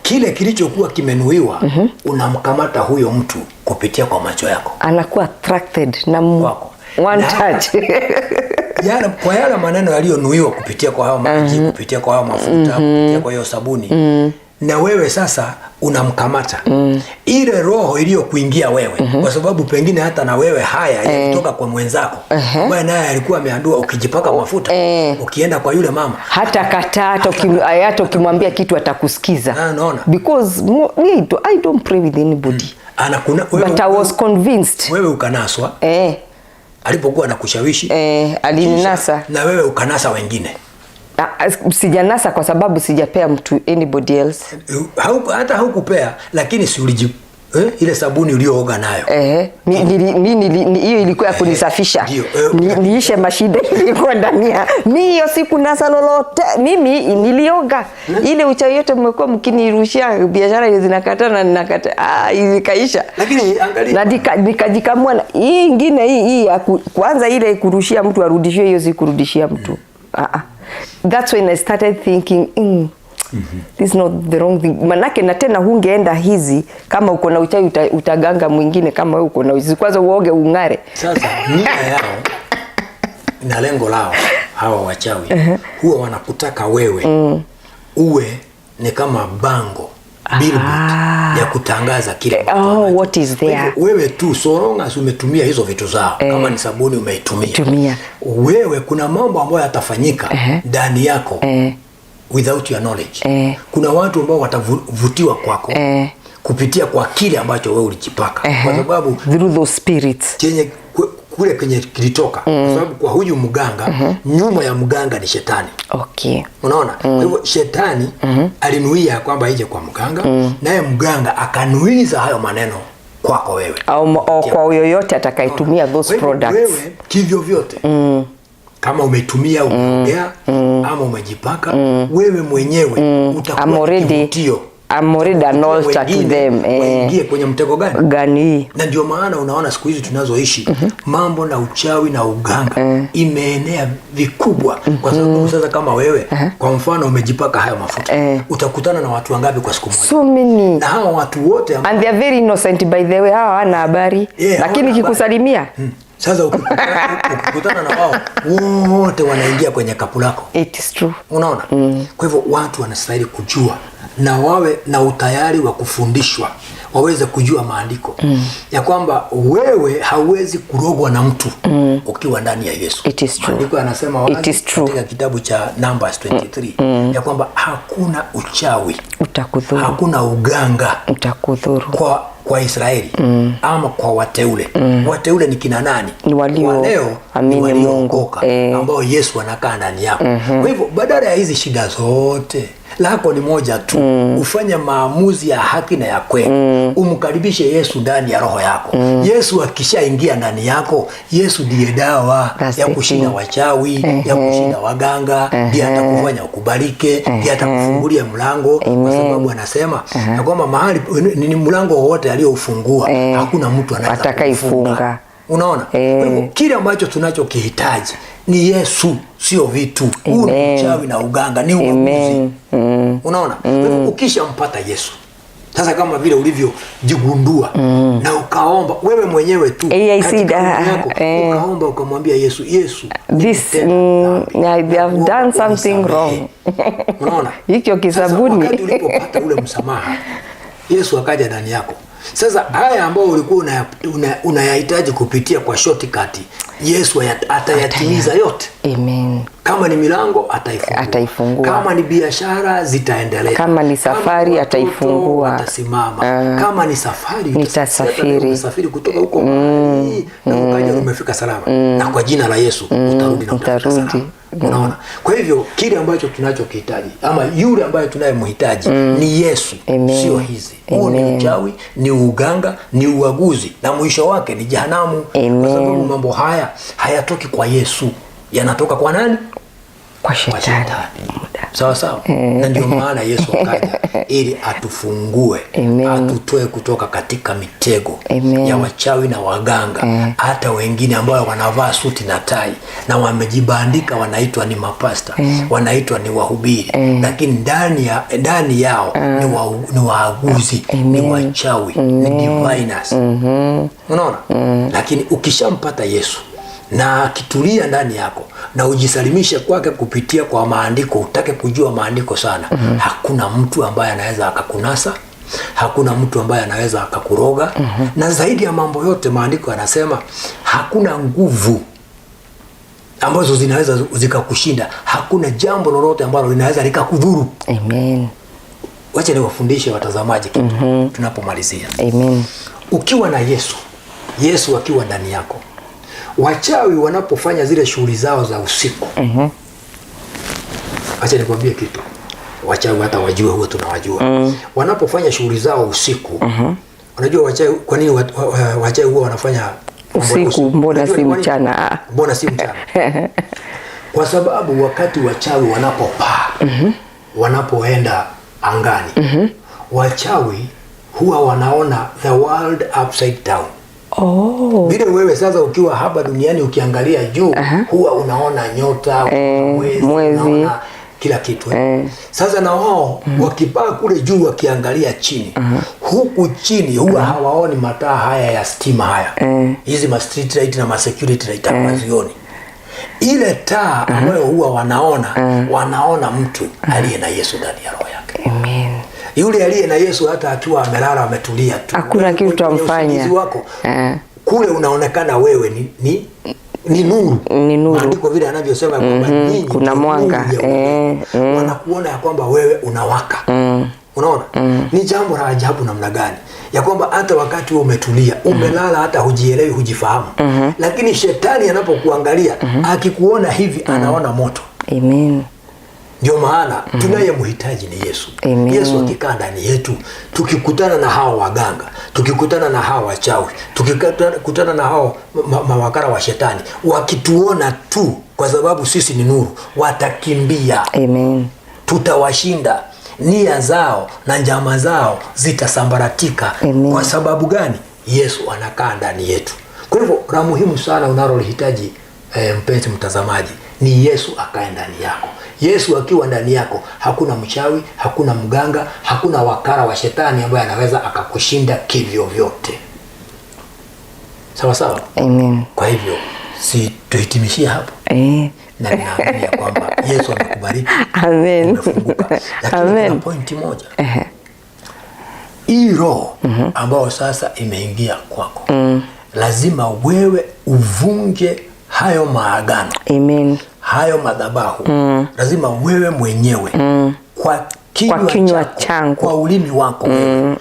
kile kilichokuwa kimenuiwa, unamkamata huyo mtu kupitia kwa macho yako. Anakuwa attracted na Kwako. one touch. Kwa yale maneno yaliyonuiwa kupitia kwa hayo maji, kupitia kwa hayo mafuta, kupitia kwa hiyo sabuni, na wewe sasa unamkamata ile roho iliyokuingia wewe, kwa sababu pengine hata na wewe haya yalitoka kwa mwenzako ambaye naye alikuwa ameambiwa ukijipaka mafuta, ukienda kwa yule mama Hata kataa, hata ukimwambia kitu atakusikiza. Ah, naona. Because me, I don't pray with anybody. Anakuna, wewe, But I was convinced. Wewe ukanaswa alipokuwa anakushawishi, Alininasa. na wewe ukanasa wengine. Ah, ah, sijanasa kwa sababu sijapea mtu anybody else. Hata haukupea, lakini si ile sabuni uliooga nayo? Hiyo ilikuwa ya kunisafisha. Ndio, Niishe mashida ilikuwa ndani ya mi. Hiyo siku nasa lolote, mimi nilioga. Ile uchawi yote mmekuwa mkinirushia, biashara ile zinakata na ninakata, ikaisha. Lakini angalia. Na nikajikamua hii ingine, hii ya kwanza ile kurushia mtu arudishiwe, hiyo si kurudishia mtu. Ah, ah. That's when I started thinking, this is not the wrong thing. Manake na tena hungeenda hizi kama uko na uchawi, utaganga mwingine kama wewe uko na uchawi. Kwanza uoge ung'are. Sasa nia yao na lengo lao, hawa wachawi huwa wanakutaka wewe uwe ni kama bango, billboard ya kutangaza kile ambacho Oh, wanacho. what is Kwa there? hivyo wewe tu, so long as umetumia hizo vitu zao, kama ni sabuni umeitumia, Tumia. wewe kuna mambo ambayo yatafanyika ndani yako without your knowledge. Kuna watu ambao watavutiwa kwako kupitia kwa kile ambacho wewe ulijipaka, kwa sababu Through those spirits. Chenye kule kwenye kilitoka, kwa sababu kwa huyu mganga, nyuma ya mganga ni shetani. Unaona? Kwa hivyo shetani alinuia kwamba ije kwa mganga, naye mganga akanuiza hayo maneno kwako wewe. Au kwa yoyote atakayetumia those Kwa hivyo products. wewe kivyo vyote, kama umetumia, umeongea ama umejipaka, wewe mwenyewe utakuwa I'm already, kivutio. I'm already an altar to Wengine them. waingie kwenye mtego gani? Gani hii? Na ndio maana unaona siku hizi tunazoishi, mambo na uchawi na uganga imeenea vikubwa, kwa sababu sasa kama wewe kwa mfano umejipaka hayo mafuta, utakutana na watu wangapi kwa siku moja? So many. Na hawa watu wote And they are very innocent, by the way, hawa hawana habari. Yeah, Lakini hawana habari. kikusalimia, Sasa ukikutana na wao wote wanaingia kwenye kapu lako. It is true. Unaona? Kwa hivyo watu wanastahili kujua na wawe na utayari wa kufundishwa, waweze kujua maandiko ya kwamba wewe hauwezi kurogwa na mtu ukiwa ndani ya Yesu. It is true. Maandiko yanasema wazi It is true. katika kitabu cha Numbers 23 ya kwamba hakuna uchawi, Utakudhuru. hakuna uganga Utakudhuru. kwa Kwa Israeli ama kwa wateule. Wateule ni kina nani? Ni walio Kwa leo ni amini waliookoka Mungu. Ambao Yesu anakaa ndani yako. Kwa hivyo badala ya hizi shida zote, lako ni moja tu, ufanye maamuzi ya haki na ya kweli, umkaribishe Yesu ndani ya roho yako. Yesu akishaingia ndani yako, Yesu ndiye dawa That's ya the kushinda thing. wachawi, ya kushinda waganga, ndiye atakufanya ukubalike, ndiye atakufungulia mlango, kwa Amen. sababu anasema ya kwamba mahali ni mlango wowote aliyoufungua, hakuna mtu anaweza Atakaifunga. kuufunga. Unaona? Kwa hivyo kile ambacho tunachokihitaji ni Yesu, sio vitu. Huu ni Amen. uchawi na uganga, ni uaguzi. Amen. Unaona? Kwa hivyo ukishampata Yesu sasa, kama vile ulivyojigundua na ukaomba wewe mwenyewe tu AIC katika da, roho yako, ukaomba ukamwambia Yesu, Yesu, This, nimetenda dhambi. I have Nakuomba done something unisamehe. wrong. Unaona? Hicho Sasa, kisabuni. wakati ulipopata ule msamaha, Yesu akaja ndani yako. Sasa haya ambayo ulikuwa unayahitaji kupitia kwa shortcut, Yesu atayatimiza yote. Amen. Kama ni milango ataifungua, Ataifungua. Kama ni biashara zitaendelea, Kama ni safari, watoto ataifungua. watasimama. Kama ni safari Nitasafiri. utasafiri kutoka huko mbali na ukaja umefika salama, na kwa jina la Yesu utarudi na utafika utarudi. salama. Unaona? Kwa hivyo kile ambacho tunachokihitaji ama yule ambaye tunayemhitaji ni Yesu, Amen. sio hizi. Huu ni Amen. uchawi, ni uganga, ni uaguzi na mwisho wake ni jehanamu, kwa Amen. sababu mambo haya hayatoki kwa Yesu, yanatoka kwa nani? Kwa Kwa shetani. shetani. Sawa sawa. Na ndio maana Yesu akaja ili atufungue, Amen. atutoe kutoka katika mitego Amen. ya wachawi na waganga, hata wengine ambao wanavaa suti na tai na wamejibandika, wanaitwa ni mapasta, wanaitwa ni wahubiri, lakini ndani yao ni waaguzi, ni Amen. wachawi, ni diviners. Unaona? Lakini ukishampata Yesu na akitulia ndani yako na ujisalimishe kwake kupitia kwa maandiko, utake kujua maandiko sana, hakuna mtu ambaye anaweza akakunasa, hakuna mtu ambaye anaweza akakuroga. Na zaidi ya mambo yote, maandiko yanasema hakuna nguvu ambazo zinaweza zikakushinda, hakuna jambo lolote ambalo linaweza likakudhuru. Amen. Wacha niwafundishe watazamaji kitu tunapomalizia. Amen. Ukiwa na Yesu, Yesu akiwa ndani yako, wachawi wanapofanya zile shughuli zao za usiku, acha nikwambie kitu, wachawi hata wajue, huwa tunawajua wanapofanya shughuli zao usiku. Unajua wachawi kwa nini wachawi huwa wanafanya mambo ya Usiku, mbona Unajua si ni kwa nini? mchana? Mbona si mchana? Kwa sababu wakati wachawi wanapopaa, wanapoenda angani, wachawi huwa wanaona the world upside down. Oh. Vile wewe sasa ukiwa hapa duniani ukiangalia juu huwa unaona nyota, mwezi, mwezi. unaona kila kitu. Sasa na wao wakipaa kule juu wakiangalia chini, huku chini huwa hawaoni mataa haya ya stima haya, hizi ma street light na ma security light hawazioni. Ile taa ambayo huwa wanaona, wanaona mtu aliye na Yesu ndani ya roho yake. Amen. Yule aliye na Yesu hata akiwa amelala ametulia tu, Hakuna Wewe kitu kwenye utamfanya. usingizi wako kule unaonekana wewe ni nuru. Ni nuru. Maandiko vile anavyosema ya kwamba nyinyi kuna ni mwanga. nuru ya ulimwengu. Wanakuona ya kwamba wewe unawaka. Unaona? Ni jambo la ajabu namna gani ya kwamba hata wakati wewe umetulia, umelala, hata hujielewi, hujifahamu, lakini shetani anapokuangalia akikuona hivi, anaona moto. Amen. Ndio maana tunayemhitaji ni Yesu. Amen. Yesu akikaa ndani yetu, tukikutana na hawa waganga, tukikutana na hawa wachawi, tukikutana na hao mawakala wa shetani, wakituona tu, kwa sababu sisi ni nuru, watakimbia. Amen. Tutawashinda. Nia zao na njama zao zitasambaratika. Amen. Kwa sababu gani? Yesu anakaa ndani yetu. Kwa hivyo la muhimu sana unalolihitaji, mpenzi mtazamaji, ni Yesu akae ndani yako. Yesu akiwa ndani yako, hakuna mchawi, hakuna mganga, hakuna wakala wa shetani ambaye anaweza akakushinda kivyo vyote. Sawa sawa. Amen. Kwa hivyo si tuhitimishie hapo, na ninaamini ya kwamba Yesu amekubariki. Amen. Umefunguka. Lakini Amen. kuna pointi moja, hii roho ambayo sasa imeingia kwako, lazima wewe uvunje hayo maagano, Amen. hayo madhabahu. Lazima wewe mwenyewe kwa kinywa Kwa kinywa chako, changu. kwa ulimi wako wewe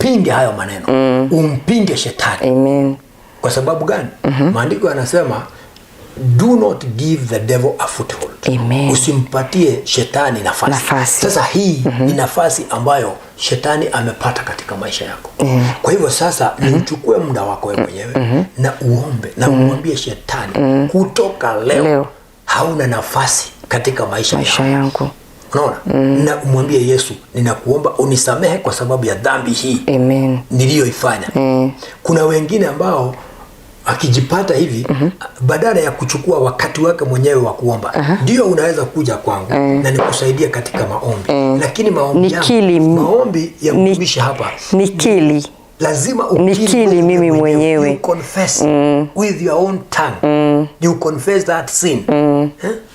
Upinge hayo maneno, umpinge shetani. Amen. Kwa sababu gani? Maandiko yanasema do not give the devil a foothold. Amen. Usimpatie shetani nafasi. Nafasi. Sasa hii ni nafasi ambayo shetani amepata katika maisha yako. Kwa hivyo sasa ni uchukue muda wako wewe mwenyewe na uombe na umwambie shetani, kutoka leo, Leo. hauna nafasi katika maisha, Maisha yangu. yangu. Unaona? Na umwambie Yesu, ninakuomba unisamehe kwa sababu ya dhambi hii Amen. niliyoifanya. Kuna wengine ambao akijipata hivi, badala ya kuchukua wakati wake mwenyewe wa kuomba, ndio unaweza kuja kwangu na nikusaidia katika maombi, lakini maombi yangu, Nikili- maombi ya mtumishi hapa Nikili. lazima ukiri Nikiri wewe mimi mwenyewe. You confess with your own tongue. You confess that sin. Eh?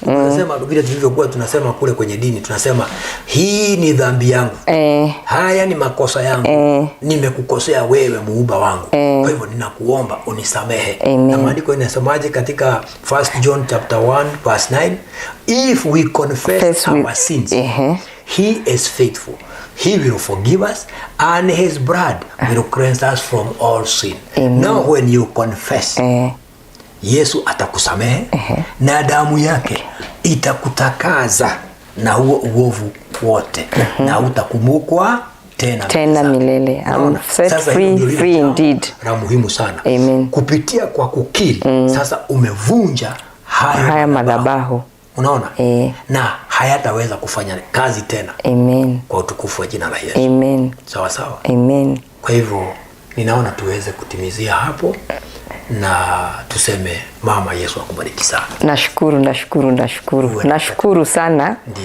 Tunasema vile tulivyokuwa tunasema kule kwenye dini, tunasema hii ni dhambi yangu, haya ni makosa yangu, nimekukosea wewe muumba wangu, kwa hivyo ninakuomba unisamehe. Amen. Na maandiko inasemaje katika 1 John chapter 1 verse 9? If we confess Confess our sins, he is faithful, he will forgive us, and his blood will cleanse us from all sin. Amen. Now when you confess, Yesu atakusamehe na damu yake itakutakaza na huo uovu wote, na utakumbukwa tena Tena mbele milele. zake. I'm Unaona? set Sasa free, hilo ndio lile free jambo indeed. la muhimu sana. Amen. Kupitia kwa kukiri, sasa umevunja hayo Haya madhabahu. Unaona? Eh. Na hayataweza kufanya kazi tena Amen. kwa utukufu wa jina la Yesu. Amen. Sawa sawa. Amen. Kwa hivyo ninaona tuweze kutimizia hapo na tuseme mama, Yesu akubariki sana. Nashukuru, nashukuru, nashukuru. Uwe. Nashukuru sana. Ndio.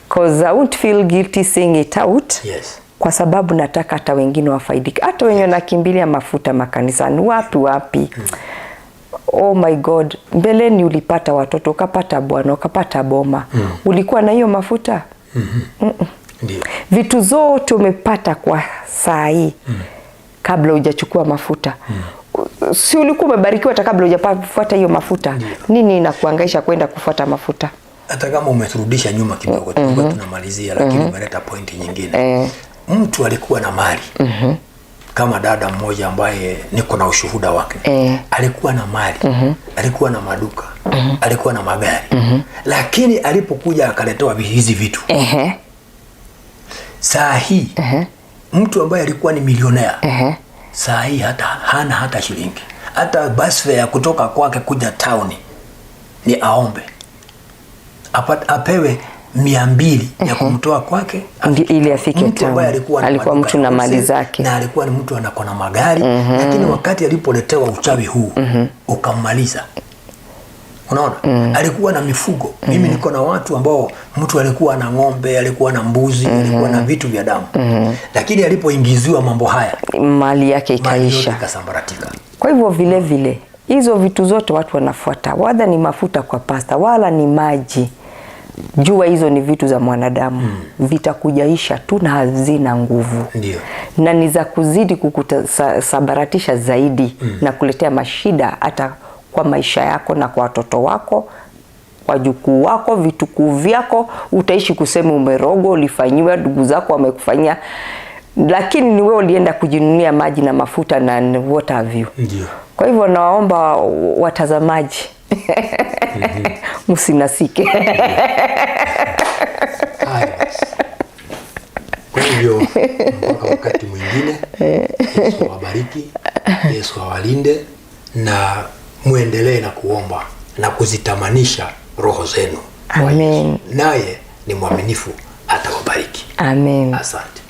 'Cause I won't feel guilty saying it out. Yes. Kwa sababu nataka hata wengine wafaidike, hata wenye wanakimbilia mafuta makanisani, wapi wapi. Oh my God, mbeleni ulipata watoto, ukapata bwana, ukapata boma, ulikuwa na hiyo mafuta? Ndio. Vitu zote umepata kwa saa hii kabla hujachukua mafuta. Si ulikuwa umebarikiwa hata kabla hujafuata hiyo mafuta? Nini inakuhangaisha kwenda kufuata mafuta? Hata kama umeturudisha nyuma kidogo, tulikuwa tunamalizia, lakini umeleta pointi nyingine. Mtu alikuwa na mali, kama dada mmoja ambaye niko na ushuhuda wake, alikuwa na mali, alikuwa na maduka, alikuwa na magari, lakini alipokuja akaletewa hizi vitu, saa hii mtu ambaye alikuwa ni milionea, saa hii hata hana hata shilingi, hata bus fare ya kutoka kwake kuja town ni aombe apewe 200 ya kumtoa kwake Ili afike Mtu ambaye town. alikuwa na Alikuwa maduka mtu ya na mali wholesale, zake. na alikuwa ni mtu anako na magari, lakini wakati alipoletewa uchawi huu ukammaliza. Unaona? Alikuwa na mifugo. Mimi niko na watu ambao mtu alikuwa na ng'ombe, alikuwa na mbuzi, alikuwa na vitu vya damu, lakini alipoingiziwa mambo haya, mali yake mali yote ikaisha. ikasambaratika. Kwa hivyo vile vile hizo vitu zote watu wanafuata, wala ni mafuta kwa pasta, wala ni maji. Jua hizo ni vitu za mwanadamu, vitakujaisha tu na hazina nguvu. Ndio. Na ni za kuzidi kukusabaratisha zaidi na kuletea mashida hata kwa maisha yako na kwa watoto wako, wajukuu wako, vitukuu vyako. Utaishi kusema umerogwa, ulifanyiwa, ndugu zako wamekufanyia, lakini ni wewe ulienda kujinunulia maji na mafuta na what have you. Ndio. Kwa hivyo nawaomba watazamaji, msinasike. Haya basi. Kwa hivyo mpaka wakati mwingine, Yesu awabariki, Yesu awalinde, na muendelee na kuomba na kuzitamanisha roho zenu kwa Amen. Yesu. Naye ni mwaminifu, atawabariki. Amen. Asante.